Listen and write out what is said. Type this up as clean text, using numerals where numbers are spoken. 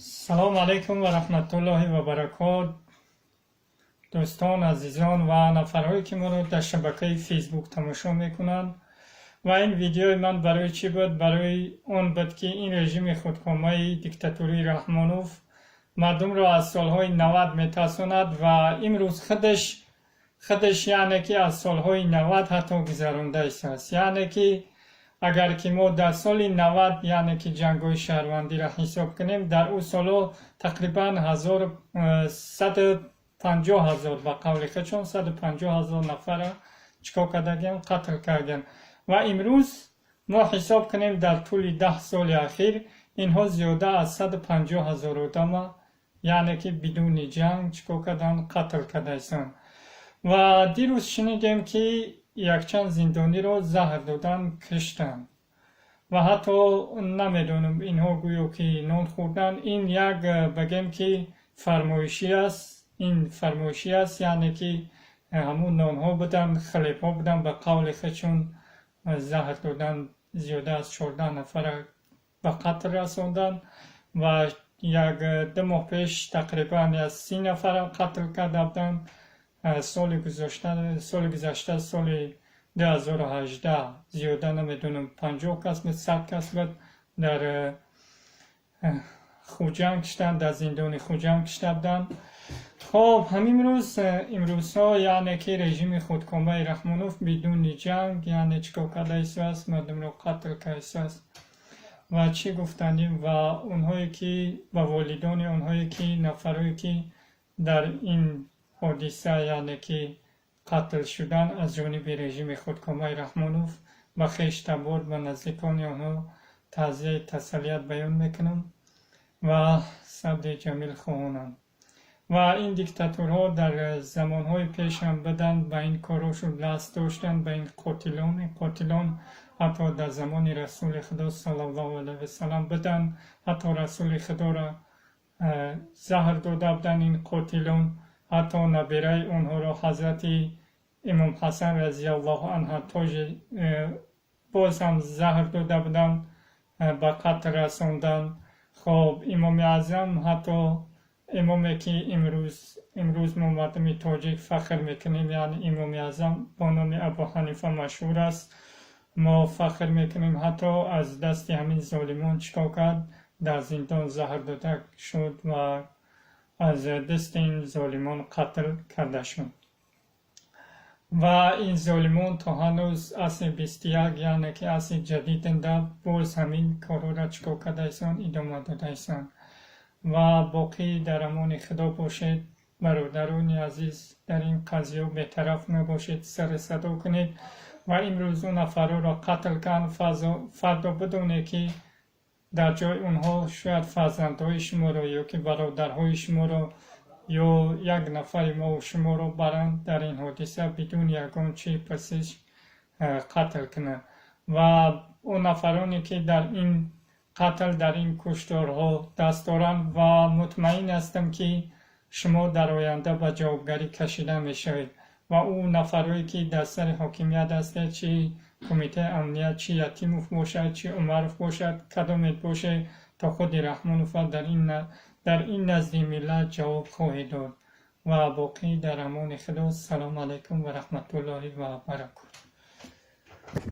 Салому алайкум ва раҳматуллоҳи ва баракот, дӯстон, азизон ва нафарҳое, ки моро дар шабакаи Фейсбук тамошо мекунанд. Ва ин видеои ман барои чӣ буд? Барои он буд, ки ин режими худкомаи диктатурии Раҳмонов мардумро аз солҳои 90 метарсонад ва имрӯз худаш, яъне ки аз солҳои 90 ҳатто гузаронда истааст. Яъне ки агар ки мо дар соли 90, яъне ки ҷангҳои шаҳрвандиро ҳисоб кунем, дар ӯ солҳо тақрибан 150 000, ба қавли худшон, 150 000 нафарро чикор кардагиам? Қатл кардем. Ва имрӯз мо ҳисоб кунем, дар тӯли 10 соли ахир инҳо зиёда аз 150 000 одама, яъне ки бидуни ҷанг, чикор карданд? Қатл кардаистанд. Ва дирӯз шунидем, ки якчанд зиндониро заҳр додан, киштанд. Ва ҳатто намедонам, инҳо гӯё ки нон хӯрдан. Ин як, бигем ки, фармоишӣ аст, ин фармоишӣ аст, яъне ки ҳамун нонҳо буданд, хлеб ҳо буданд, ба қавли худшон заҳр додан, зиёда аз 14 нафара ба қатл расонданд. Ва як 2 моҳ пеш тақрибан 30 нафара қатл карда буданд. Соли гузашта, соли 2018, зиёда, намедонам, 50 кас буд, 100 кас буд, дар Хуҷанд киштанд, дар зиндони Хуҷанд кишта буданд. Хоб, ҳамин рӯз, имрӯзҳо, яъне ки режими худкомаи Раҳмонов бидуни ҷанг, яъне чӣ кор карда истааст? Мардумро қатл карда истааст. Ва чӣ гуфтанем? Ва онҳое ки ба волидони онҳое ки, нафарое ки дар ин ҳодиса, яъне ки қатл шудан аз ҷониби режими худкомаи Раҳмонов, ба хештабор, ба наздикони онҳо таъзияи тасаллият баён мекунам ва сабри ҷамил хоҳонам. Ва ин диктаторҳо дар замонҳои пеш ҳам буданд, ба ин корҳошон даст доштанд, ба ин қотилон. Ин қотилон ҳатто дар замони Расули Худо саллаллоҳу алайҳи васалам буданд. Ҳатто Расули Худоро заҳр дода буданд ин қотилон. Ҳатто набираи онҳоро, ҳазрати Имом Ҳасан разияллоҳу анҳу, тоҷи боз ҳам заҳр дода буданд, ба қатл расонданд. Хоб, Имоми Аъзам, ҳатто имоме ки имрӯз мо, мардуми тоҷик, фахр мекунем, яъне Имоми Аъзам бо номи Абу Ҳанифа машҳур аст, мо фахр мекунем, ҳатто аз дасти ҳамин золимон чӣ кор кард? Дар зиндон заҳр дода шуд ва аз дасти ин золимон қатл карда шуд. Ва ин золимон то ҳанӯз асри 21, яъне ки асри ҷадиданда, боз ҳамин корҳоро чӣ кор кардаистанд? Идома додаистанд. Ва боқӣ дар амони Худо бошед, бародарони азиз. Дар ин қазиё бетараф набошед, сари садо кунед. Ва имрӯз он нафарҳоро қатл кард, фардо бидонед, ки дар ҷои онҳо шояд фарзандҳои шуморо ё ки бародарҳои шуморо ё як нафари мову шуморо баранд, дар ин ҳодиса бидуни ягон чи пурсиш қатл кунанд. Ва он нафароне ки дар ин қатл, дар ин кушторҳо даст доранд, ва мутмаин ҳастам, ки шумо дар оянда ба ҷавобгарӣ кашида мешавед. Ва ӯ нафарое ки дар сари ҳокимият ҳастед, чи Кумитаи амният, чи Ятимов бошад, чи Умаров бошад, кадомет бошед, то худи Раҳмонова, дар ин назди миллат ҷавоб хоҳед дод. Ва боқӣ дар амони Худо. Салому алайкум ва раҳматуллоҳи ва баракот.